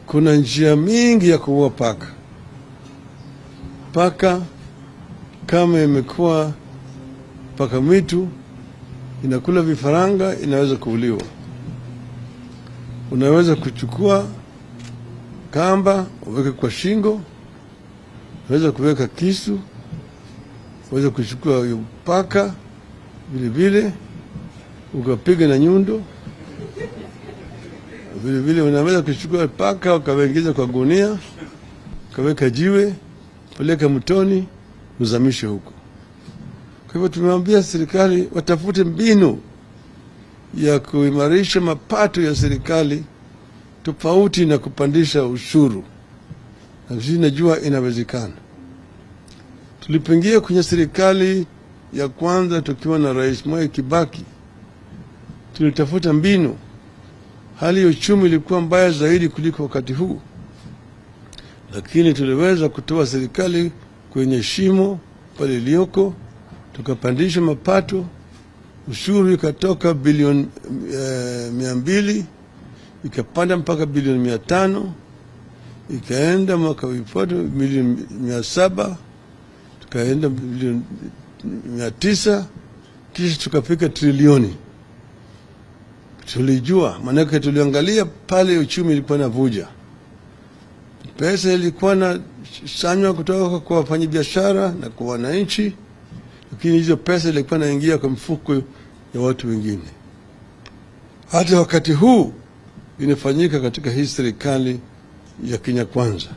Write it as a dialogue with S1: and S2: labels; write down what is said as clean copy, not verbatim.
S1: Kuna njia mingi ya kuua paka. Paka kama imekuwa paka mwitu inakula vifaranga, inaweza kuuliwa. Unaweza kuchukua kamba uweke kwa shingo, unaweza kuweka kisu, unaweza kuchukua hiyo paka vile vile ukapiga na nyundo. Vile vile unaweza kuchukua paka ukawaingiza kwa gunia, ukaweka jiwe, peleka mtoni, uzamishe huko. Kwa hivyo tumewambia serikali watafute mbinu ya kuimarisha mapato ya serikali tofauti na kupandisha ushuru, na sisi najua inawezekana. Tulipoingia kwenye serikali ya kwanza tukiwa na Rais Mwai Kibaki, tulitafuta mbinu. Hali ya uchumi ilikuwa mbaya zaidi kuliko wakati huu, lakini tuliweza kutoa serikali kwenye shimo pale iliyoko, tukapandisha mapato, ushuru ikatoka bilioni 200 ikapanda mpaka bilioni 500, ikaenda mwaka ulifuata milioni 700, tukaenda bilioni 900, kisha tukafika trilioni. Tulijua, maanake tuliangalia pale uchumi ilikuwa navuja, pesa ilikuwa na sanywa kutoka kwa wafanyabiashara na kwa wananchi, lakini hizo pesa ilikuwa naingia kwa mfuko ya watu wengine. Hata wakati huu inafanyika katika hii serikali ya Kenya Kwanza.